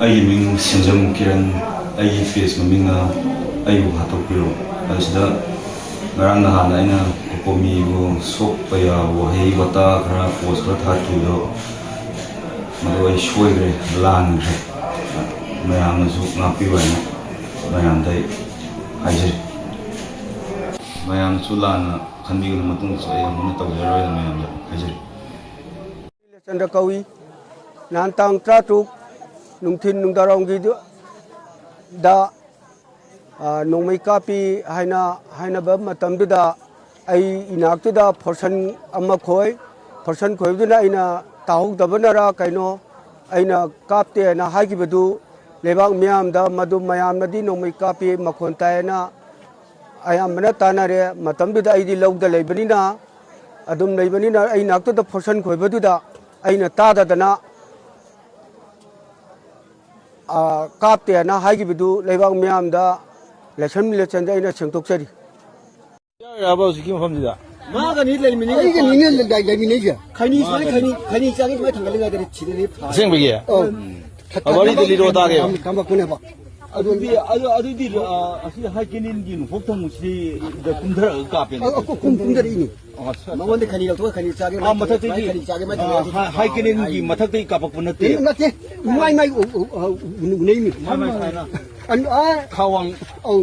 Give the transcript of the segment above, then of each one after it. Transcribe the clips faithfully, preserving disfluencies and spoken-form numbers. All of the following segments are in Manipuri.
ꯑꯩꯒꯤ ꯃꯤꯡ ꯁꯤꯡꯖꯝ ꯀꯤꯔꯟ, ꯑꯩꯒꯤ ꯄꯦꯖ ꯃꯃꯤꯡꯅ ꯑꯩꯕꯨ ꯍꯥꯠꯇꯣꯛꯄꯤꯔꯣ꯫ ꯑꯗꯨꯗ ꯉꯔꯥꯡ ꯅꯍꯥꯟ ꯑꯩꯅ ꯀꯣꯀꯣꯃꯤꯕꯨ ꯁꯣꯛꯄ ꯌꯥꯕ ꯋꯥꯍꯩ ꯋꯥꯇꯥ ꯈꯔ ꯄꯣꯁ ꯈꯔ ꯊꯥꯒꯠꯈꯤꯕꯗꯣ, ꯃꯗꯨ ꯑꯩ ꯁꯣꯏꯈ꯭ꯔꯦ, ꯂꯥꯟꯈ꯭ꯔꯦ꯫ ꯃꯌꯥꯝꯅꯁꯨ ꯉꯥꯛꯄꯤꯌꯨ ꯍꯥꯏꯅ ꯃꯌꯥꯝꯗ ꯑꯩ ꯍꯥꯏꯖꯔꯤ꯫ ꯃꯌꯥꯝꯅꯁꯨ ꯂꯥꯟꯅ ꯈꯟꯕꯤꯒꯅꯨ, ꯃꯇꯨꯡꯗꯁꯨ ꯑꯩ ꯑꯃꯨꯛ ꯍꯟꯅ ꯇꯧꯖꯔꯣꯏꯅ ꯃꯌꯥꯝꯗ ꯍꯥꯏꯖꯔꯤ꯫ ꯆꯟꯗ꯭ꯔ ꯀꯧꯏ꯫ ꯅꯍꯥꯟ ꯇꯥꯡ ꯇꯔꯥꯇꯔꯨꯛ ꯅꯨꯡꯊꯤꯟ ꯅꯨꯡꯗꯥꯡꯋꯥꯏꯔꯝꯒꯤꯗꯨꯗ, ꯑ, ꯅꯣꯡꯃꯩ ꯀꯥꯞꯄꯤ ꯍꯥꯏꯅ ꯍꯥꯏꯅꯕ ꯃꯇꯝꯗꯨꯗ ꯑꯩ ꯏꯅꯥꯛꯇꯨꯗ ꯐꯣꯔꯁꯟ ꯑꯃ ꯈꯣꯏ꯫ ꯐꯣꯔꯁꯟ ꯈꯣꯏꯕꯗꯨꯅ ꯑꯩꯅ ꯇꯥꯍꯧꯗꯕꯅꯔ ꯀꯩꯅꯣ, ꯑꯩꯅ ꯀꯥꯞꯇꯦꯅ ꯍꯥꯏꯈꯤꯕꯗꯨ ꯂꯩꯕꯥꯛ ꯃꯤꯌꯥꯝꯗ, ꯃꯗꯨ ꯃꯌꯥꯝꯅꯗꯤ ꯅꯣꯡꯃꯩ ꯀꯥꯞꯄꯤ ꯃꯈꯣꯟ ꯇꯥꯏꯌꯦꯅ ꯑꯌꯥꯝꯕꯅ ꯇꯥꯅꯔꯦ꯫ ꯃꯇꯝꯗꯨꯗ ꯑꯩꯗꯤ ꯂꯧꯗ ꯂꯩꯕꯅꯤꯅ, ꯑꯗꯨꯝ ꯂꯩꯕꯅꯤꯅ ꯑꯩ ꯅꯥꯛꯇꯨꯗ ꯐꯣꯔꯁꯟ ꯈꯣꯏꯕꯗꯨꯗ ꯑꯩꯅ ꯇꯥꯗꯗꯅ, ꯑ, ꯀꯥꯞꯇꯦꯅ ꯍꯥꯏꯈꯤꯕꯗꯨ ꯂꯩꯕꯥꯛ ꯃꯤꯌꯥꯝꯗ ꯂꯦꯁꯟ ꯂꯦꯁꯟꯗ ꯑꯩꯅ ꯁꯦꯡꯗꯣꯛꯆꯔꯤ꯫ ꯌꯥꯎꯔꯤꯔꯕ ꯍꯧꯖꯤꯛꯀꯤ ꯃꯐꯝꯁꯤꯗ? ꯃꯥꯒꯅꯤ ꯂꯩꯃꯤꯟꯅꯩ꯫ ꯑꯩꯒꯅꯤꯅꯦ ꯂꯩ-, ꯂꯩꯃꯤꯟꯅꯩꯁꯦ꯫ ꯈꯩꯅꯤ ꯁꯨꯃꯥꯏꯅ, ꯈꯩꯅꯤ, ꯈꯩꯅꯤ ꯆꯥꯒꯦ ꯁꯨꯃꯥꯏꯅ ꯊꯥꯡꯒꯠꯂꯤꯉꯩꯗ ꯁꯤꯗꯅꯤ ꯐꯥ-, ꯑꯁꯦꯡꯕꯒꯤ? ꯑꯧ꯫ ꯎꯝ꯫ ꯋꯥꯔꯤꯗꯣ ꯂꯤꯔꯛꯑꯣ ꯇꯥꯒꯦ꯫ ꯊꯝ-, ꯊꯝꯕ ꯀꯨꯟꯅꯦꯕ꯫ ꯑꯗꯨꯗꯤ, ꯑꯗꯨ, ꯑꯗꯨꯗꯤ, ꯑ, ꯑꯁꯤ ꯍꯥꯏ ꯀꯦꯅꯦꯜꯒꯤ ꯅꯣꯡꯄꯣꯛ ꯊꯪꯕꯁꯤꯗ ꯀꯨꯝꯊꯔꯛꯑꯒ ꯀꯥꯞꯄꯦꯅꯦ꯫ ꯑ, ꯑ, ꯀꯨꯝ-, ꯀꯨꯝꯊꯔꯛꯏꯅꯤ꯫ ꯑꯣ, ꯑꯁ-, ꯃꯉꯣꯟꯗ ꯈꯩꯅꯤ ꯂꯧꯊꯣꯛꯑ ꯈꯩꯅꯤ ꯆꯥꯒꯦ, ꯑꯥ, ꯃꯥꯏ ꯃꯊꯛꯇꯒꯤ, ꯈꯩꯅꯤ ꯆꯥꯒꯦ, ꯃꯥꯏ ꯑꯥ, ꯈꯩꯅꯤ ꯍꯥꯏ-, ꯍꯥꯏ ꯀꯦꯅꯦꯜꯒꯤ ꯃꯊꯛꯇꯒꯤ ꯀꯥꯞꯄꯛꯄ ꯅꯠꯇꯦ꯫ ꯅꯠꯇꯦ꯫ ꯃꯥꯏ, ꯃꯥꯏ ꯎ-, ꯎ-, ꯎ-, ꯎ-, ꯎꯅꯩꯃꯤ꯫ ꯃꯥꯏ, ꯃꯥꯏ ꯁꯨꯃꯥꯏꯅ꯫ ꯑꯟ-, ꯑꯥ, ꯈꯥꯋꯥꯡ꯫ ꯑꯧ꯫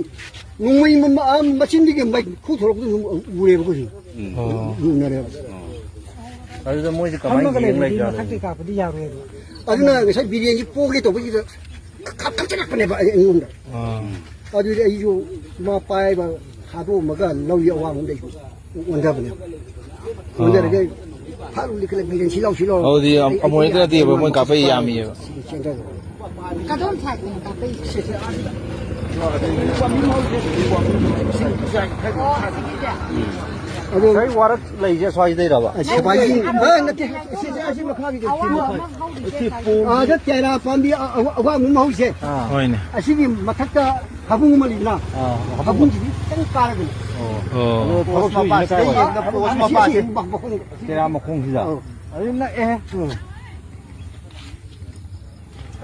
ꯅꯣꯡꯃꯩ ꯃ-, ꯃ-, ꯑꯥ, ꯃꯆꯤꯟꯗꯒꯤ ꯃꯩ ꯈꯨ ꯊꯣꯔꯛꯄꯗꯨ ꯑꯗꯨꯝ ꯎꯔꯦꯕ ꯑꯩꯈꯣꯏꯁꯨ꯫ ꯎꯝ꯫ ꯑꯣ꯫ ꯎꯅꯔꯦꯕ꯫ ꯑꯗꯨꯗ ꯃꯣꯏꯁꯦ ꯀꯃꯥꯏꯅ ꯐꯝꯃꯒ ꯌꯦꯡ ꯂꯩꯕꯗꯤ ꯂꯩꯖꯥꯠꯅꯣ? ꯃꯊꯛꯇꯩ ꯀꯥꯞꯄꯗꯤ ꯌꯥꯔꯣꯏꯕ꯫ ꯑꯗꯨꯅ ꯉꯁꯥꯏ ꯕꯤꯔꯦꯟꯁꯤ ꯄꯣꯒꯦ ꯇꯧꯕꯁꯤꯗ ꯈꯞ-, ꯈꯞ-, ꯈꯞꯆꯜꯂꯛꯄꯅꯦꯕ ꯑꯩ-, ꯑꯩꯉꯣꯟꯗ꯫ ꯑꯥ꯫ ꯑꯗꯨꯗꯤ ꯑꯩꯁꯨ ꯃꯥ ꯄꯥꯏꯕ ꯊꯥꯗꯣꯛꯑꯝꯃꯒ ꯂꯧꯔꯤ ꯑꯋꯥꯡꯕꯗ ꯑꯩꯁꯨ ꯑꯣꯟꯊꯕꯅꯦꯕ꯫ ꯑꯥ꯫ ꯑꯣꯟꯊꯔꯒ ꯐꯥꯔꯨ ꯂꯤꯈꯠꯂ ꯕꯤꯔꯦꯟꯁꯤ ꯂꯥꯎ ꯁꯤ ꯂꯥꯎ꯫ ꯑꯗꯨꯗꯤ ꯑꯃ-, ꯑꯩ-, ꯑꯃꯣꯏꯗꯅ ꯑꯩ-, ꯅꯠꯇꯦꯕ, ꯃꯣꯏ ꯀꯥꯞꯄꯛꯏ ꯌꯥꯝꯃꯤꯑꯕ꯫ ꯆꯦꯟꯊꯈ꯭ꯔꯦ꯫ ꯀꯗꯣꯝ ꯁꯥꯏꯠꯇꯅꯣ ꯀꯥꯞꯄꯛꯏꯁꯦ? ꯑꯗꯣ ꯉꯁꯥꯏ ꯋꯥꯔꯛ ꯂꯩꯁꯦ ꯁ꯭ꯋꯥꯏꯗꯩꯔꯕ? ꯑꯁ, ꯁꯤꯐꯥꯏꯁꯤꯡ-, ꯑ, ꯅꯠꯇꯦ, ꯑꯁꯤ, ꯑꯁꯤ ꯃꯈꯥꯒꯤꯗꯣ, ꯁꯤ ꯃꯈꯥ-, ꯑꯁꯤ ꯄꯣꯝ-, ꯑꯥꯗ ꯇꯦꯔꯥ ꯄꯥꯝꯕꯤ ꯑ-, ꯑ-, ꯑꯋꯥꯡꯕ ꯑꯃ ꯍꯧꯁꯦ꯫ ꯑꯥ꯫ ꯍꯣꯏꯅꯦ꯫ ꯑꯁꯤꯒꯤ ꯃꯊꯛꯇ ꯍꯥꯕꯨꯡ ꯑꯃ ꯂꯩꯗꯅ? ꯑꯥ, ꯍꯥꯕꯨꯡ꯫ ꯍꯥꯕꯨꯡꯁꯤꯗꯤ ꯈꯤꯇꯪ ꯀꯥꯔꯒꯅꯤ꯫ ꯑꯣ꯫ ꯑꯣ꯫ ꯑꯗꯣ ꯊꯕꯛ ꯄꯣꯁ ꯁꯨꯔꯤꯁꯤꯅ ꯃꯄꯥꯁꯤꯗ ꯀꯥꯏ ꯋꯥꯏ? ꯌꯦꯡꯉꯒ ꯄꯣꯁ ꯑꯁꯤ, ꯑꯁꯤ ꯃꯄꯥꯁꯦ꯫ ꯃꯈꯣꯡ-, ꯇꯦꯔꯥ ꯃꯈꯣꯡꯁꯤꯗ꯫ ꯑꯧ꯫ ꯑꯗꯨꯝ ꯅꯛꯑꯦ꯫ ꯎꯝ꯫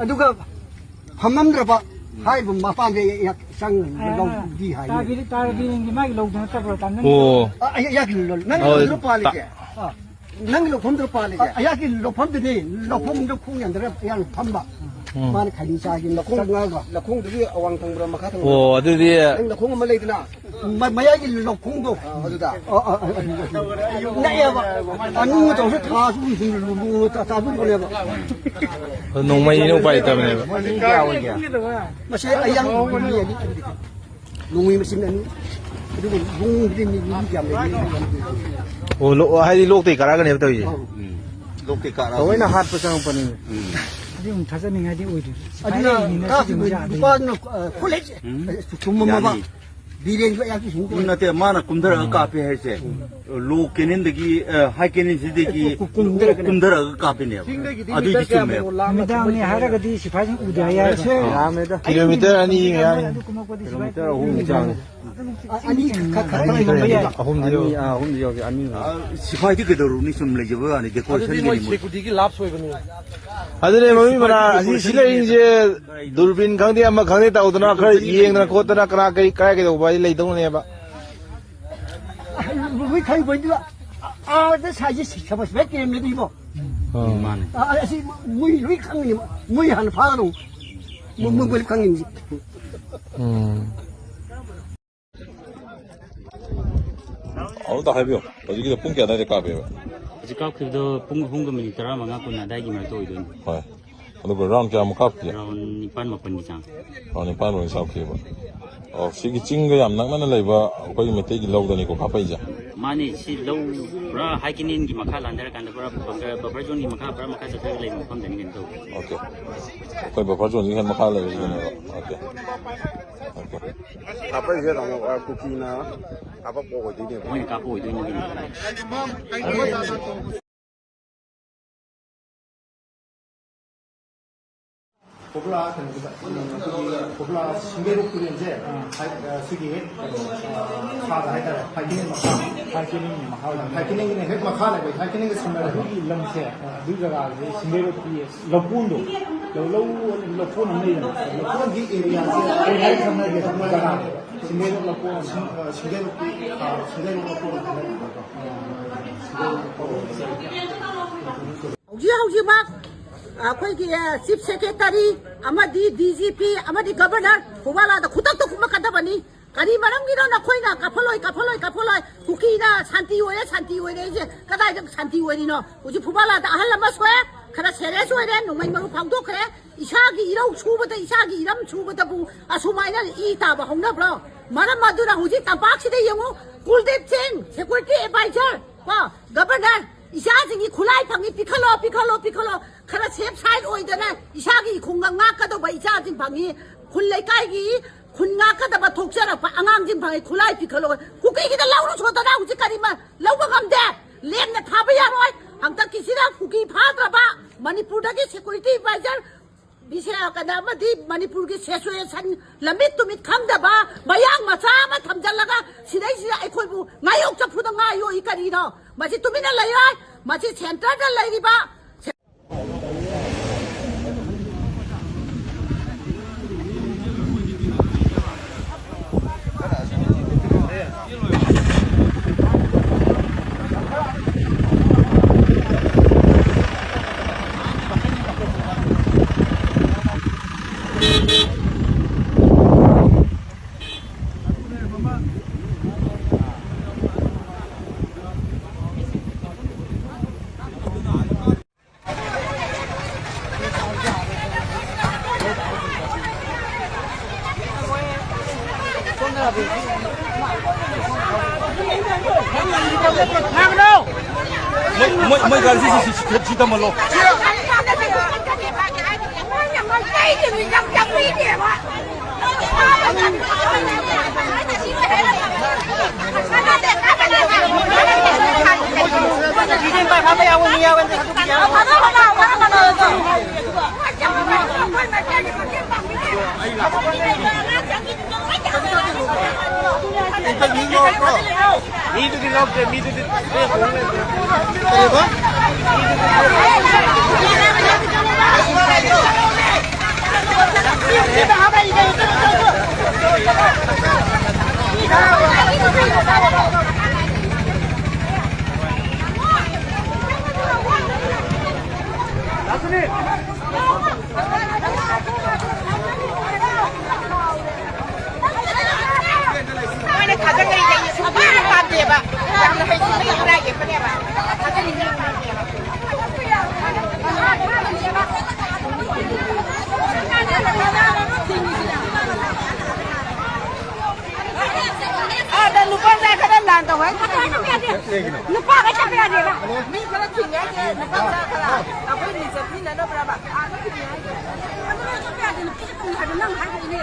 ꯑꯗꯨꯒ ꯐꯝꯃꯝꯗ꯭ꯔꯕ ꯍꯥꯏꯔꯤꯕ ꯃꯄꯥꯟꯗ ꯑꯩ ꯆꯪ ꯂꯧꯕꯤ ꯍꯥꯏꯌꯦ꯫ ꯇꯥꯕꯤꯔꯤ-, ꯇꯥꯔꯕꯤꯔꯤꯡꯒꯤ ꯃꯥꯒꯤ ꯂꯧꯗ ꯅꯠꯇꯕ꯭ꯔꯣ? ꯇꯥꯟꯅ-, ꯑꯣ꯫ ꯑ, ꯑꯩ, ꯑꯩ, ꯅꯪ ꯑꯣ, ꯂꯧꯗ꯭ꯔꯣ ꯄꯥꯜꯂꯤꯁꯦ? ꯇꯥ-, ꯑ, ꯅꯪ ꯂꯧꯐꯝꯗ꯭ꯔꯣ ꯄꯥꯜꯂꯤꯁꯦ? ꯑ, ꯑꯩꯍꯥꯛꯀꯤ ꯂꯧꯐꯝꯗꯨꯅꯤ, ꯂꯧꯐꯝꯗ ꯈꯣꯡ ꯌꯥꯟꯗ꯭ꯔ ꯑꯩꯍꯥꯛ ꯐꯝꯕ꯫ ꯎꯝ꯫ ꯃꯥꯅ ꯈꯥꯏꯅꯤ ꯆꯥꯒꯤ ꯂꯧꯈꯣꯡ ꯆꯪꯉꯒ꯫ ꯂꯧꯈꯣꯡꯗꯨꯒꯤ ꯑꯋꯥꯡ ꯊꯪꯕ꯭ꯔꯥ, ꯃꯈꯥ ꯊꯪꯕ꯭ꯔꯥ? ꯑꯣ, ꯑꯗꯨꯗꯤ ꯅꯪ ꯂꯧꯈꯣꯡ ꯑꯃ ꯂꯩꯗꯅ? ꯃ-, ꯃꯌꯥꯏꯒꯤ ꯂꯧꯈꯣꯡꯗꯣ꯫ ꯑ, ꯑꯗꯨꯗ꯫ ꯑ, ꯑ, ꯑ, ꯑ, ꯅꯛꯑꯦꯕ꯫ ꯑꯅꯤ ꯇꯧꯔꯁꯨ ꯊꯥꯁꯨ ꯁꯨꯝ ꯂꯨ-, ꯂꯨ-, ꯂꯨ-, ꯆꯥ-, ꯆꯥꯕꯤꯕꯅꯦꯕ꯫ ꯅꯣꯡꯃꯩꯅ ꯎꯄꯥꯏ ꯂꯩꯇꯕꯅꯦꯕ꯫ ꯃꯁꯤ ꯀꯌꯥ ꯑꯣꯏꯒꯦ? ꯃꯁꯤ ꯑꯌꯥꯡ ꯃꯤ ꯑꯅꯤ꯫ ꯅꯣꯡꯃꯩ ꯃꯆꯤꯟ ꯑꯅꯤ꯫ ꯑꯗꯨꯒ ꯂꯣꯡꯕꯗꯤ ꯃꯤ, ꯃꯤ ꯌꯥꯝ ꯂꯩ, ꯃꯤ ꯌꯥꯝ ꯂꯩ꯫ ꯑꯣ, ꯂꯣ-, ꯍꯥꯏꯗꯤ ꯂꯣꯛꯇꯩ ꯀꯥꯔꯛꯀꯅꯦꯕ ꯇꯧꯔꯤꯁꯦ꯫ ꯑꯧ꯫ ꯎꯝ꯫ ꯂꯣꯛꯇꯩ ꯀꯥꯔꯛꯑꯒ꯫ ꯊꯑꯣꯏꯅ ꯍꯥꯠꯄ ꯆꯪꯉꯛꯄꯅꯤ꯫ ꯎꯝ꯫ ꯑꯗꯨ ꯑꯃꯨꯛ ꯊꯥꯖꯅꯤꯡꯉꯥꯏꯗꯤ ꯑꯣꯏꯗꯦ꯫ ꯑꯗꯨꯅ ꯁꯤꯐꯥꯏ ꯂꯩꯔꯤꯅꯤꯅ ꯀꯥꯞꯈꯤꯕ ꯁꯤꯒꯨꯝꯕꯁꯦ ꯌꯥꯗꯦ꯫ ꯅꯨꯄꯥꯗꯨꯅ, ꯑ, ꯈꯨꯠꯂꯩꯁꯦ꯫ ꯎꯝ꯫ ꯆꯨꯝꯃꯝꯃꯕ꯫ ꯌꯥꯅꯤ꯫ ꯕꯤꯔꯦꯟꯁꯨ ꯑꯌꯥꯛꯄꯤ ꯁꯨꯡ ꯎ ꯅꯠꯇꯦ, ꯃꯥꯅ ꯀꯨꯝꯊꯔꯒ ꯀꯥꯞꯄꯦ ꯍꯥꯏꯁꯦ꯫ ꯂꯣ ꯀꯦꯅꯦꯟꯗꯒꯤ, ꯑ, ꯍꯥꯏ ꯀꯦꯅꯦꯟꯁꯤꯗꯒꯤ ꯀꯨꯝꯊꯔꯒꯅꯦ꯫ ꯀꯨꯝꯊꯔꯒ ꯀꯥꯞꯄꯤꯅꯦꯕ꯫ ꯆꯤꯡꯗꯒꯤꯗꯤ ꯑꯗꯨꯏꯗꯤ ꯃꯤꯇꯔ ꯀꯌꯥꯃꯨꯛ ꯆꯨꯝꯃꯦꯕ꯫ ꯂꯥꯞꯅ ꯅꯨꯃꯤꯗꯥꯡꯅꯦ ꯀꯨꯝꯃꯒꯦ? ꯍꯥꯏꯔꯒꯗꯤ ꯁꯤꯐꯥꯏꯁꯤꯡ ꯎꯗꯦ ꯍꯥꯏ ꯌꯥꯏ꯫ ꯌꯥꯝꯃꯦꯗ꯫ ꯀꯤꯂꯣꯃꯤꯇꯔ ꯑꯅꯤ ꯃꯌꯥ꯫ ꯑꯗꯨ ꯀꯨꯝꯃꯛꯄꯗꯤ ꯁꯤꯐꯥꯏ ꯀꯤꯂꯣꯃꯤꯇꯔ ꯑꯍꯨꯝ ꯆꯥꯡ꯫ ꯑꯗꯨꯝ ꯑꯅꯤ ꯈꯛ-, ꯈꯛ-, ꯈꯔ ꯑꯅꯤ ꯈꯔ ꯂꯩꯔꯝꯕ ꯌꯥꯏ꯫ ꯑꯍꯨꯝꯗꯤ ꯌꯧ-, ꯑꯅꯤ, ꯑꯥ, ꯑꯍꯨꯝꯗꯤ ꯌꯧꯗꯦ, ꯑꯅꯤ꯫ ꯑ, ꯁꯤꯐꯥꯏꯗꯤ ꯀꯩꯗꯧꯔꯨꯅꯤ? ꯁꯨꯝ ꯂꯩꯖꯕ ꯋꯥꯅꯤ, ꯑꯗꯨꯗꯤ ꯃꯣꯏ ꯗꯦꯀꯣꯔꯦꯁꯟꯒꯤꯅꯤ ꯃꯣꯏ꯫ ꯁꯦꯀꯨꯔꯤꯇꯤꯒꯤ ꯂꯥꯞꯁ ꯑꯣꯏꯕꯅꯤ꯫ ꯑꯗꯨꯅꯦ ꯃꯃꯤ ꯃꯔꯥ ꯑꯁꯤ ꯁꯤ ꯂꯩꯔꯤꯁꯦ ꯗꯨꯔꯕꯤꯟ ꯈꯪꯗꯦ, ꯑꯃ ꯈꯪꯗꯦ ꯇꯧꯗꯅ ꯈꯔ ꯌꯦꯡꯗꯅ ꯈꯣꯠꯇꯅ ꯀꯅꯥ ꯀꯔꯤ ꯀꯔꯥꯏ ꯀꯩꯗꯧꯕ ꯍꯥꯏꯗꯤ ꯂꯩꯗꯧꯅꯦꯕ꯫ ꯂꯣꯏ ꯈꯪꯉꯤꯕꯣ ꯑꯗꯨꯒ ꯑꯥꯗ ꯁꯥꯏꯁꯦ ꯁꯤ-, ꯁꯕꯁ ꯕꯦꯛ ꯀꯦꯝꯅꯦ ꯑꯗꯨꯒꯤꯕꯣ꯫ ꯑꯥ꯫ ꯃꯥꯅꯦ꯫ ꯑ, ꯑ, ꯑꯁꯤ ꯃꯣꯏ ꯂꯣꯏ ꯈꯪꯉꯤꯅꯦ꯫ ꯃꯣꯏ ꯍꯥꯟꯅ ꯐꯥꯒꯗꯧ꯫ ꯃꯣꯏ, ꯃꯣꯏ, ꯃꯣꯏ ꯈꯪꯉꯤꯅꯦ꯫ ꯎꯝ꯫ ꯑꯃꯨꯛꯇ ꯍꯥꯏꯕꯤꯌꯨ꯫ ꯍꯧꯖꯤꯛꯀꯤꯗꯣ ꯄꯨꯡ ꯀꯌꯥ ꯑꯗꯥꯏꯗ ꯀꯥꯞꯄꯦꯕ? ꯍꯧꯖꯤꯛ ꯀꯥꯞꯈꯤꯕꯗꯣ ꯄꯨꯡ ꯑꯍꯨꯝꯒ ꯃꯤꯅꯤꯠ ꯇꯔꯥꯃꯉꯥ ꯀꯨꯟ ꯑꯗꯥꯏꯒꯤ ꯃꯔꯛꯇ ꯑꯣꯏꯗꯣꯏꯅꯤ꯫ ꯍꯣꯏ꯫ ꯑꯗꯨꯒ ꯔꯥꯎꯟ ꯀꯌꯥꯃꯨꯛ ꯀꯥꯞꯈꯤ? ꯔꯥꯎꯟ ꯅꯤꯄꯥꯟ ꯃꯥꯄꯟꯒꯤ ꯆꯥꯡ꯫ ꯔꯥꯎꯟ ꯅꯤꯄꯥꯟ ꯂꯣꯏ ꯀꯥꯞꯈꯤꯕ꯫ ꯑꯣ, ꯁꯤꯒꯤ ꯆꯤꯡꯒ ꯌꯥꯝ ꯅꯛꯅꯅ ꯂꯩꯕ ꯑꯩꯈꯣꯏꯒꯤ ꯃꯩꯇꯩꯒꯤ ꯂꯧꯗꯅꯤꯀꯣ ꯀꯥꯞꯄꯛꯏꯁꯦ? ꯃꯥꯅꯤ, ꯁꯤ ꯂꯧ ꯄꯨꯔꯥ ꯍꯥꯏ ꯀꯦꯅꯦꯜꯒꯤ ꯃꯈꯥ ꯂꯥꯟꯊꯔꯀꯥꯟꯗ ꯄꯨꯔꯥ ꯕꯐꯔ, ꯕꯐꯔ ꯖꯣꯟꯒꯤ ꯃꯈꯥ, ꯄꯨꯔꯥ ꯃꯈꯥ ꯆꯠꯊꯔꯒ ꯂꯩꯕ ꯃꯐꯝꯗꯅꯤ ꯀꯩꯅꯣ ꯇꯧꯕ꯫ ꯑꯣꯀꯦ꯫ ꯑꯩꯈꯣꯏ ꯕꯐꯔ ꯖꯣꯟꯁꯤꯒꯤ ꯍꯦꯛ ꯃꯈꯥ ꯂꯩꯕꯁꯤꯗꯅꯦꯕ꯫ ꯑꯣꯀꯦ꯫ ꯑꯣꯀꯦ꯫ ꯀꯥꯞꯄꯛꯏꯁꯦ ꯇꯥꯃꯣ, ꯑ, ꯀꯨꯀꯤꯅ ꯀꯥꯞꯄꯛꯄ ꯑꯣꯏꯗꯣꯏꯅꯦꯕ꯫ ꯃꯣꯏꯅ ꯀꯥꯞꯄ ꯑꯣꯏꯗꯣꯏꯅꯤ ꯀꯩꯅꯣ꯫ ꯀꯣꯕ꯭ꯔꯥ ꯀꯩꯅꯣꯒꯤꯗ, ꯎꯝ, ꯑꯩꯈꯣꯏꯒꯤ ꯀꯣꯕ꯭ꯔꯥ ꯁꯤꯡꯒꯩꯔꯣꯛ ꯇꯨꯔꯦꯜꯁꯦ, ꯑꯥ꯫ ꯍꯥꯏ-, ꯑ, ꯁꯤꯒꯤ ꯍꯦꯛ, ꯑ, ꯃꯈꯥꯗ ꯍꯥꯏꯇꯥꯔꯦ, ꯐꯥꯏꯈꯤꯅꯦꯟ ꯃꯈꯥ꯫ ꯐꯥꯏꯈꯤꯅꯦꯟꯒꯤ ꯃꯈꯥ ꯑꯣꯏꯅ꯫ ꯐꯥꯏꯈꯤꯅꯦꯟꯒꯤꯅ ꯍꯦꯛ ꯃꯈꯥ ꯂꯩꯕ, ꯐꯥꯏꯈꯤꯅꯦꯟꯒ ꯁꯝꯅꯔꯦꯕ꯫ ꯑꯗꯨꯒꯤ ꯂꯝꯁꯦ, ꯑ, ꯑꯗꯨꯒꯤ ꯖꯒꯥꯁꯦ ꯁꯤꯡꯒꯩꯔꯣꯛꯀꯤ ꯂꯧꯀꯣꯟꯗꯣ, ꯂꯧ, ꯂꯧ, ꯂꯧꯀꯣꯟ ꯑꯃ ꯂꯩꯗꯅ꯫ ꯂꯧꯀꯣꯟꯒꯤ ꯑꯦꯔꯤꯌꯥꯁꯦ ꯀꯔꯤ ꯍꯥꯏꯅ ꯈꯪꯅꯒꯦ? ꯖꯒꯥꯁꯦ ꯁꯤꯡꯒꯩꯔꯣꯛ ꯂꯧꯀꯣꯟ꯫ ꯁꯤꯡ-, ꯑ, ꯁꯤꯡꯒꯩꯔꯣꯛꯀꯤ, ꯑ, ꯁꯤꯡꯒꯩꯔꯣꯛ ꯂꯧꯀꯣꯟ ꯍꯥꯏꯅꯕꯀꯣ꯫ ꯁꯤꯡꯒꯩꯔꯣꯛ ꯂꯧꯀꯣꯟ꯫ ꯍꯧꯖꯤꯛ ꯍꯧꯖꯤꯛꯃꯛ ꯑꯩꯈꯣꯏꯒꯤ, ꯑ, ꯆꯤꯐ ꯁꯦꯀ꯭ꯔꯦꯇꯔꯤ ꯑꯃꯗꯤ ꯗꯤ ꯖꯤ ꯄꯤ ꯑꯃꯗꯤ ꯒꯕꯔꯅꯔ ꯐꯨꯕꯥꯂꯥꯗ ꯈꯨꯗꯛꯇ ꯀꯨꯝꯃꯛꯀꯗꯕꯅꯤ꯫ ꯀꯔꯤ ꯃꯔꯝꯒꯤꯅꯣ ꯅꯈꯣꯏꯅ ꯀꯥꯐꯜꯂꯣꯏ, ꯀꯥꯐꯜꯂꯣꯏ, ꯀꯥꯐꯜꯂꯣꯏ? ꯀꯨꯀꯤꯅ ꯁꯥꯟꯇꯤ ꯑꯣꯏꯔꯦ, ꯁꯥꯟꯇꯤ ꯑꯣꯏꯔꯦ ꯍꯥꯏꯁꯦ ꯀꯗꯥꯏꯗ ꯁꯥꯟꯇꯤ ꯑꯣꯏꯔꯤꯅꯣ? ꯍꯧꯖꯤꯛ ꯐꯨꯕꯥꯂꯥꯗ ꯑꯍꯜ ꯑꯃ ꯁꯣꯛꯑꯦ, ꯈꯔ ꯁꯦꯔꯤꯌꯁ ꯑꯣꯏꯔꯦ, ꯅꯣꯡꯃꯩ ꯃꯔꯨ ꯐꯥꯎꯗꯣꯛꯈ꯭ꯔꯦ꯫ ꯏꯁꯥꯒꯤ ꯏꯔꯧ ꯁꯨꯕꯗ, ꯏꯁꯥꯒꯤ ꯏꯔꯝ ꯁꯨꯕꯗꯕꯨ ꯑꯁꯨꯃꯥꯏꯅ ꯏ ꯇꯥꯕ ꯍꯧꯅꯕ꯭ꯔꯣ? ꯃꯔꯝ ꯑꯗꯨꯅ ꯍꯧꯖꯤꯛ ꯇꯝꯄꯥꯛꯁꯤꯗ ꯌꯦꯡꯉꯨ, ꯀꯨꯜꯗꯤꯞ ꯁꯤꯡ, ꯁꯦꯀ꯭ꯌꯨꯔꯤꯇꯤ ꯑꯦꯗꯚꯥꯏꯖꯔ, ꯀꯣ, ꯒꯕꯔꯅꯔ, ꯏꯆꯥꯁꯤꯡꯒꯤ ꯈꯨꯠꯂꯥꯏ ꯐꯪꯉꯤ, ꯄꯤꯈꯠꯂꯣ, ꯄꯤꯈꯠꯂꯣ, ꯄꯤꯈꯠꯂꯣ꯫ ꯈꯔ ꯁꯦꯐ ꯁꯥꯏꯠ ꯑꯣꯏꯗꯅ ꯏꯁꯥꯒꯤ ꯏꯈꯣꯡꯒ ꯉꯥꯛꯀꯗꯧꯕ ꯏꯆꯥꯁꯤꯡ ꯐꯪꯉꯤ, ꯈꯨꯜ ꯂꯩꯀꯥꯏꯒꯤ ꯈꯨꯟ ꯉꯥꯛꯀꯗꯕ ꯊꯣꯛꯆꯔꯛꯄ ꯑꯉꯥꯡꯁꯤꯡ ꯐꯪꯉꯤ, ꯈꯨꯠꯂꯥꯏ ꯄꯤꯈꯠꯂꯣ꯫ ꯀꯨꯀꯤꯒꯤꯗ ꯂꯧꯔꯨ ꯁꯣꯗꯅ ꯍꯧꯖꯤꯛ ꯀꯔꯤ ꯃ-, ꯂꯧꯕ ꯉꯝꯗꯦ, ꯂꯦꯝꯅ ꯊꯥꯕ ꯌꯥꯔꯣꯏ꯫ ꯍꯟꯗꯛꯀꯤꯁꯤꯗ ꯀꯨꯀꯤ ꯐꯥꯗ꯭ꯔꯕ ꯃꯅꯤꯄꯨꯔꯗꯒꯤ ꯁꯦꯀ꯭ꯌꯨꯔꯤꯇꯤ ꯑꯦꯗꯚꯥꯏꯖꯔ ꯕꯤꯁꯦ-, ꯀꯩꯅꯣ ꯑꯃꯗꯤ ꯃꯅꯤꯄꯨꯔꯒꯤ ꯁꯦꯆꯨꯋꯦꯁꯟ ꯂꯝꯃꯤꯠ ꯇꯨꯃꯤꯠ ꯈꯪꯗꯕ ꯃꯌꯥꯡ ꯃꯆꯥ ꯑꯃ ꯊꯝꯖꯤꯜꯂꯒ ꯁꯤꯗꯩꯁꯤꯗ ꯑꯩꯈꯣꯏꯕꯨ ꯉꯥꯌꯣꯛ ꯆꯐꯨꯗ ꯉꯥ ꯌꯣꯛꯏ ꯀꯔꯤꯅꯣ? ꯃꯁꯤ ꯇꯨꯃꯤꯟꯅ ꯂꯩꯔꯣꯏ꯫ ꯃꯁꯤ ꯁꯦꯟꯇꯔꯗ ꯂꯩꯔꯤꯕ ꯃꯣꯏ, ꯃꯣꯏ, ꯃꯣꯏ ꯒꯥꯔꯤꯁꯤ ꯁꯤ, ꯁꯤ, ꯁꯤ, ꯁꯤ ꯊꯝꯍꯜꯂꯣ꯫ ꯃꯤꯗꯨꯗꯤ ꯂꯧꯗ꯭ꯔꯦ, ꯃꯤꯗꯨꯗꯤ ꯀꯔꯤꯕ? ꯃꯣꯏꯅ ꯊꯥꯒꯠꯅꯔꯤꯁꯦ ꯁꯨꯡꯄꯥꯝ ꯄꯥꯝꯗꯦꯕ꯫ ꯌꯥꯝꯅ ꯍꯩꯁꯤꯡꯕ ꯏꯔꯥꯏ ꯌꯦꯛꯄꯅꯦꯕ꯫ ꯊꯥꯒꯠꯅꯤꯡꯉꯤ꯫ ꯑꯥꯗ ꯅꯨꯄꯥ ꯃꯆꯥ ꯈꯔ ꯂꯥꯟ ꯇꯧ ꯍꯥꯏ꯫ ꯀꯩꯒꯤꯅꯣ? ꯅꯨꯄꯥꯒ ꯆꯠꯄ ꯌꯥꯗꯦꯕ꯫ ꯃꯤ ꯈꯔ ꯊꯤꯡꯉꯦ ꯍꯥꯏꯁꯦ, ꯅꯨꯄꯥ ꯃꯆꯥ ꯈꯔ꯫ ꯑꯩꯈꯣꯏ ꯃꯤ ꯆꯠꯃꯤꯟꯅꯅꯕ꯭ꯔꯕ? ꯑꯥꯗ ꯊꯤꯡꯉꯦ ꯍꯥꯏꯁꯦ꯫ ꯑꯗꯨ ꯅꯣꯏ ꯆꯠꯄ ꯌꯥꯗꯦ, ꯅꯨꯄꯤ ꯆꯠꯄ ꯌꯥꯗꯦ, ꯅꯪ ꯍꯥꯏꯗꯣꯏꯅꯦ꯫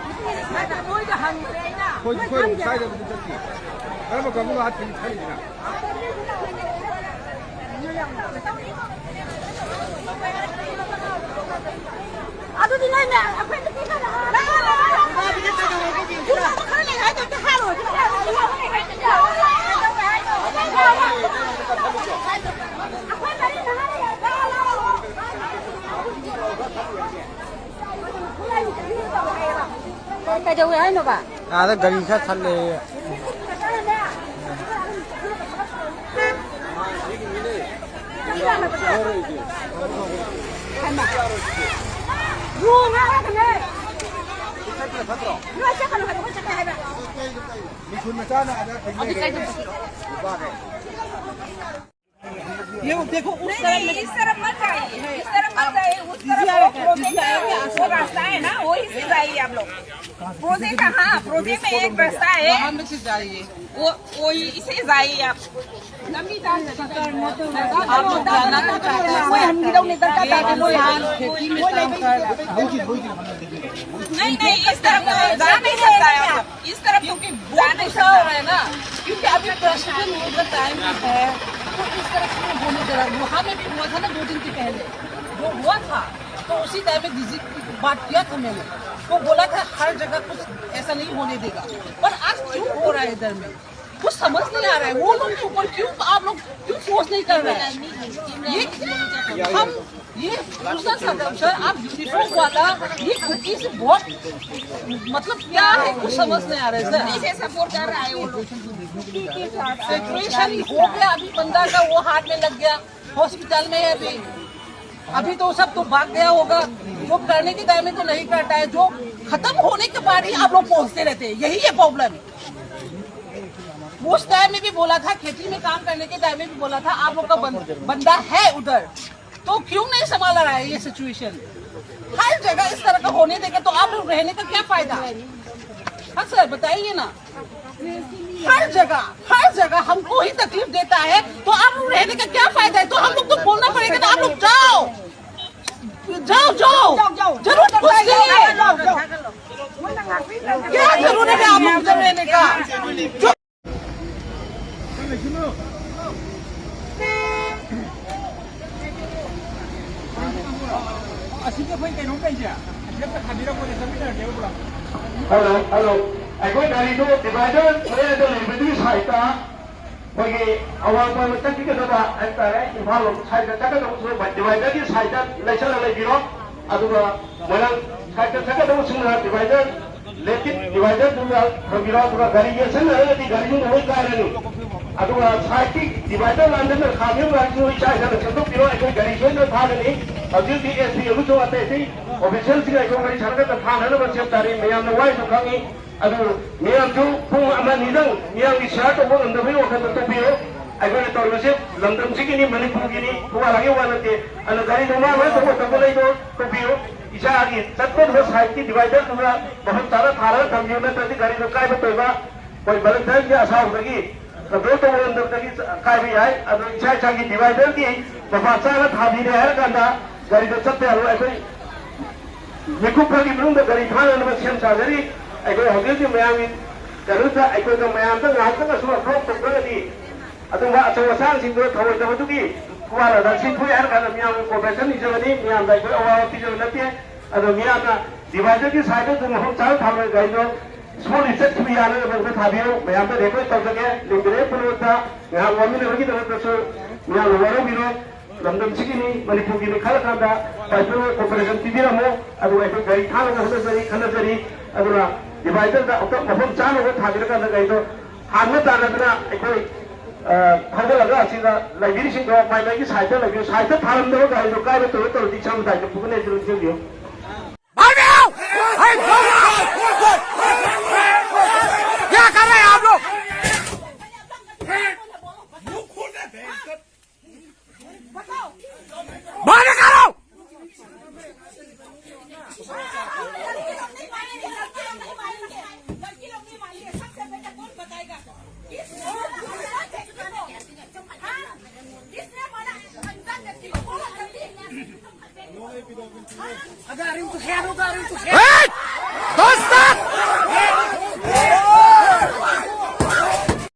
ꯅꯨꯄꯤ ꯆꯠꯄ ꯌꯥꯗꯦ꯫ ꯃꯣꯏꯗ ꯍꯪꯕꯅꯦ ꯑꯩꯅ꯫ ꯑꯩꯈꯣꯏ, ꯑꯩꯈꯣꯏ ꯈꯪꯗꯦ꯫ ꯀꯥꯏꯗꯕꯨꯗꯤ ꯆꯠꯇꯦ꯫ ꯀꯔꯝꯕ ꯀꯥꯡꯕꯨꯅꯣ ꯑꯥ ꯊꯤꯡꯉꯤ ꯈꯜꯂꯤꯁꯤꯅ? ꯑꯗꯨꯗꯤ ꯅꯣꯏꯅ ꯑꯩꯈꯣꯏ ꯅꯨꯄꯤ ꯈꯔ ꯍꯥꯏꯔꯣ꯫ ꯈꯔ ꯂꯩ ꯍꯥꯏꯗꯣ ꯑꯝꯇ ꯍꯥꯏꯔꯣ꯫ ꯑꯩꯈꯣꯏ ꯃꯔꯤꯅ ꯍꯥꯏꯔꯦ꯫ ꯀꯩꯗꯧꯋꯦ ꯍꯥꯏꯅꯣꯕ? ꯑꯥꯗ ꯒꯥꯔꯤ ꯈꯔ ꯊꯠꯂꯦꯌꯦ꯫ ꯃꯤꯊꯨꯟ ꯃꯆꯥꯅ ꯑꯥꯗ ꯊꯦꯡꯅꯩ꯫ ꯅꯨꯄꯥꯗꯣ꯫ ये वो देखो, उस नहीं, तरफ नहीं, में इस तरफ मत जाइए, इस तरफ मत जाइए, उस तरफ वो प्रोजेक्ट का वो रास्ता है ना, वही से जाइए आप लोग। प्रोजेक्ट का, हाँ, प्रोजेक्ट में एक रास्ता है। वहाँ में से जाइए। वो, वही से जाइए आप। आप लोग जाना तो चाहते हैं। कोई हम लोग नहीं करता था, कोई खेती में काम कर रहा है। नहीं, नहीं, इस तरफ तो जा नहीं सकता है आप लोग। इस तरफ तो क्योंकि बहुत गुस्सा हो रहा है ना, क्योंकि अभी प्रेसिडेंट वोट का टाइम भी है, तो इस तरफ से होने दे रहा है। वहाँ में भी हुआ था ना दो दिन के पहले, जो हुआ था, तो उसी टाइम में डीजी की बात किया था मैंने। तो बोला था हर जगह कुछ ऐसा नहीं होने देगा, पर आज क्यों हो रहा है इधर में, कुछ समझ नहीं आ रहा है। वो लोग के ऊपर क्यों, आप लोग क्यों फोर्स नहीं कर रहे हैं? ये हम ये दूसरा सर, सर, आप यूनिफॉर्म वाला ये कुकीज बहुत, मतलब, क्या है, कुछ समझ नहीं आ रहा है सर। कैसे सपोर्ट कर रहा है वो लोग? सिचुएशन हो गया, अभी बंदा का वो हाथ में लग गया, हॉस्पिटल में है अभी। अभी तो सब तो भाग गया होगा, जो करने के टाइम में तो नहीं करता है, जो खत्म होने के बाद ही आप लोग पहुंचते रहते हैं, यही ये प्रॉब्लम है। उस टाइम में भी बोला था, खेती में काम करने के टाइम में भी बोला था, आप लोग का बं-, बंदा है उधर, तो क्यों नहीं संभाला रहा है ये सिचुएशन? हर जगह इस तरह का होने देगा तो आप लोग रहने का क्या फायदा? हाँ सर, बताइए ना। हर जगह, हर जगह हमको ही तकलीफ देता है, तो आप लोग रहने का क्या फायदा है? तो हम लोग तो बोलना पड़ेगा ना, आप लोग जाओ, जाओ, जाओ, जरूरत कुछ नहीं है। क्या जरूरत है आप लोग उधर रहने का? जो ꯑꯁꯤꯒꯤ ꯑꯩꯈꯣꯏ ꯀꯩꯅꯣꯝ ꯂꯩꯁꯦ, ꯑꯁꯤꯗ ꯈꯥꯝꯕꯤꯔꯝꯃꯣꯅꯦ, ꯆꯠꯃꯤꯟꯅꯔꯒꯦꯕ ꯄꯨꯂꯞ꯫ Hello, hello. ꯑꯩꯈꯣꯏ ꯒꯥꯔꯤꯗꯣ ꯗꯤꯚꯥꯏꯗꯔ ꯃꯌꯥꯗ ꯂꯩꯕꯗꯨꯒꯤ ꯁꯥꯏꯠꯇ ꯑꯩꯈꯣꯏꯒꯤ ꯑꯋꯥꯡ ꯄꯣꯏꯃ ꯆꯠꯈꯤꯒꯗꯕ ꯍꯥꯏꯕ ꯇꯥꯔꯦ, ꯏꯝꯐꯥꯜ ꯂꯣꯝ ꯁꯥꯏꯠꯇ ꯆꯠꯀꯗꯕꯁꯨ ꯗꯤꯚꯥꯏꯗꯔꯒꯤ ꯁꯥꯏꯠꯇ ꯂꯩꯁꯜꯂ ꯂꯩꯕꯤꯔꯣ꯫ ꯑꯗꯨꯒ ꯃꯣꯏꯔꯥꯡ ꯁꯥꯏꯠꯇ ꯆꯠꯀꯗꯕꯁꯤꯡꯅ ꯗꯤꯚꯥꯏꯗꯔ ꯂꯦꯐꯀꯤ ꯗꯤꯚꯥꯏꯗꯔꯗꯨꯗ ꯊꯝꯕꯤꯔꯣ, ꯑꯗꯨꯒ ꯒꯥꯔꯤ ꯌꯦꯠꯁꯟꯅꯔꯒꯗꯤ ꯒꯥꯔꯤꯁꯤꯡꯗꯣ ꯂꯣꯏ ꯀꯥꯏꯔꯅꯤ꯫ ꯑꯗꯨꯒ ꯁꯥꯏꯠꯀꯤ ꯗꯤꯚꯥꯏꯗꯔ ꯂꯥꯟꯗꯅ ꯈꯥꯝꯃꯤꯕ ꯒꯥꯔꯤꯁꯤꯡꯗꯣ ꯏꯁꯥ ꯏꯁꯥꯅ ꯁꯦꯝꯗꯣꯛꯄꯤꯔꯣ, ꯑꯩꯈꯣꯏ ꯒꯥꯔꯤ ꯁꯣꯏꯗꯅ ꯊꯥꯒꯅꯤ꯫ ꯍꯧꯖꯤꯛ ꯍꯧꯖꯤꯛ ꯑꯦꯁ ꯄꯤ ꯑꯃꯁꯨꯡ ꯑꯇꯩ ꯑꯇꯩ ꯑꯣꯐꯤꯁꯤꯌꯦꯜꯁꯤꯡ ꯑꯩꯈꯣꯏ ꯋꯥꯔꯤ ꯁꯥꯟꯅꯒꯗꯕ ꯊꯥꯅꯅꯕ ꯁꯦꯝ ꯁꯥꯔꯤ꯫ ꯃꯌꯥꯝꯅ ꯋꯥꯏꯁꯨ ꯈꯪꯉꯤ꯫ ꯑꯗꯨ ꯃꯌꯥꯝꯁꯨ ꯄꯨꯡ ꯑꯃ ꯑꯅꯤꯗꯪ ꯃꯤꯌꯥꯝꯒꯤ ꯁꯤꯌꯥꯔ ꯇꯧꯕ ꯉꯝꯗꯕꯒꯤ ꯋꯥꯈꯜꯗ ꯇꯣꯛꯄꯤꯌꯨ꯫ ꯑꯩꯈꯣꯏꯅ ꯇꯧꯔꯤꯕꯁꯤ ꯂꯝꯗꯝꯁꯤꯒꯤꯅꯤ, ꯃꯅꯤꯄꯨꯔꯒꯤꯅꯤ, ꯊꯧꯕꯥꯜꯒꯤ ꯋꯥ ꯅꯠꯇꯦ꯫ ꯑꯗꯨꯅ ꯒꯥꯔꯤꯗꯣ ꯃꯥ ꯂꯣꯏ ꯇꯧꯕ ꯇꯧꯕ ꯂꯩꯗꯣ ꯇꯣꯛꯄꯤꯌꯨ꯫ ꯏꯁꯥꯒꯤ ꯆꯠꯀꯗꯕ ꯁꯥꯏꯠꯀꯤ ꯗꯤꯚꯥꯏꯗꯔꯗꯨꯗ ꯃꯐꯝ ꯆꯥꯅ ꯊꯥꯔꯒ ꯊꯝꯕꯤꯌꯨ, ꯅꯠꯇ꯭ꯔꯗꯤ ꯒꯥꯔꯤꯗꯣ ꯀꯥꯏꯕ ꯇꯣꯏꯕ, ꯑꯩꯈꯣꯏ ꯚꯣꯂꯨꯟꯇꯤꯌꯔꯒꯤ ꯑꯁꯥꯎꯕꯗꯒꯤ ꯀꯟꯇ꯭ꯔꯣꯜ ꯇꯧꯕ ꯉꯝꯗꯕꯗꯒꯤ ꯀꯥꯏꯕ ꯌꯥꯏ꯫ ꯑꯗꯣ ꯏꯁꯥ ꯏꯁꯥꯒꯤ ꯗꯤꯚꯥꯏꯗꯔꯒꯤ ꯃꯄꯥ ꯆꯥꯅ ꯊꯥꯕꯤꯔꯦ ꯍꯥꯏꯔ ꯀꯥꯟꯗ ꯒꯥꯔꯤꯗꯣ ꯆꯠꯄ ꯌꯥꯔꯣꯏ꯫ ꯑꯩꯈꯣꯏ ꯃꯤꯀꯨꯞ ꯈꯔꯒꯤ ꯃꯅꯨꯡꯗ ꯒꯥꯔꯤ ꯊꯥꯅꯅꯕ ꯁꯦꯝ ꯁꯥꯖꯔꯤ꯫ ꯑꯩꯈꯣꯏ ꯍꯧꯖꯤꯛ ꯍꯧꯖꯤꯛ ꯃꯌꯥꯝꯒꯤ ꯀꯩꯅꯣꯗ ꯑꯩꯈꯣꯏꯗ ꯃꯌꯥꯝꯗ ꯉꯥꯏꯍꯥꯛꯇꯪ ꯑꯁꯨꯝ ꯑꯦꯄ꯭ꯔꯣꯆ ꯇꯧꯗ꯭ꯔꯒꯗꯤ ꯑꯗꯨꯒꯨꯝꯕ ꯑꯆꯧ ꯑꯁꯥꯡꯁꯤꯡꯗꯣ ꯊꯧꯑꯣꯏꯗꯕꯗꯨꯒꯤ ꯋꯥꯠꯂꯗ ꯁꯤ ꯊꯣꯛꯑꯦ ꯍꯥꯏꯔ ꯀꯥꯟꯗ ꯃꯤꯌꯥꯝꯒꯤ cooperation ꯅꯤꯖꯕꯅꯤ, ꯃꯤꯌꯥꯝꯗ ꯑꯩꯈꯣꯏ ꯑꯋꯥꯕ ꯄꯤꯖꯕ ꯅꯠꯇꯦ꯫ ꯑꯗꯣ ꯃꯤꯌꯥꯝꯅ dividerꯒꯤ sideꯇ ꯑꯗꯨꯝ ꯃꯐꯝ ꯆꯥꯅ ꯊꯝꯃꯒ ꯒꯥꯔꯤꯗꯣ smoothly ꯆꯠꯈꯤꯕ ꯌꯥꯅꯅꯕ ꯑꯝꯇ ꯊꯥꯕꯤꯌꯨ꯫ ꯃꯌꯥꯝꯗ request ꯇꯧꯖꯒꯦ, ꯂꯤꯡꯕꯤꯔꯦ ꯄꯨꯝꯅꯃꯛꯇ ꯉꯥꯏꯍꯥꯛ ꯋꯥꯃꯤꯟꯅꯕꯒꯤꯗꯃꯛꯇꯁꯨ ꯃꯤꯌꯥꯝꯅ ꯋꯥꯔꯧꯕꯤꯔꯣꯏ꯫ ꯂꯝꯗꯝꯁꯤꯒꯤꯅꯤ, ꯃꯅꯤꯄꯨꯔꯒꯤꯅꯤ ꯈꯜꯂ ꯀꯥꯟꯗ ꯄꯥꯏꯄꯨꯅ cooperation ꯄꯤꯕꯤꯔꯝꯃꯣ꯫ ꯑꯗꯨꯒ ꯑꯩꯈꯣꯏ ꯒꯥꯔꯤ ꯊꯥꯅꯕ ꯍꯣꯠꯅꯖꯔꯤ, ꯈꯟꯅꯖꯔꯤ꯫ ꯑꯗꯨꯅ dividerꯗ ꯑꯃꯨꯛꯇ ꯃꯐꯝ ꯆꯥꯅ ꯊꯥꯕꯤꯔꯀꯥꯟꯗ ꯒꯥꯔꯤꯗꯣ ꯍꯥꯟꯅ ꯇꯥꯟꯅꯗꯅ ꯑꯩꯈꯣꯏ, ꯑ, ꯊꯧꯒꯠꯂꯒ ꯑꯁꯤꯗ ꯂꯩꯕꯤꯔꯤꯁꯤꯡꯗꯣ ꯃꯥꯏ ꯃꯥꯏꯒꯤ sideꯇ ꯂꯩꯕꯤꯌꯨ꯫ Sideꯇ ꯊꯥꯔꯝꯗꯕ ꯒꯥꯔꯤꯗꯣ ꯀꯥꯏꯗ ꯇꯧꯔ ꯇꯧꯔꯗꯤ ꯏꯁꯥ ꯃꯇꯥꯏꯗ ꯄꯨꯈꯠꯅꯤ, ꯑꯗꯨ ꯂꯧꯁꯤꯟꯕꯤꯌꯨ꯫ मार दो! हे, क्या कर रहे हैं आप लोग? बाहर निकालो! Hey! Don't stop!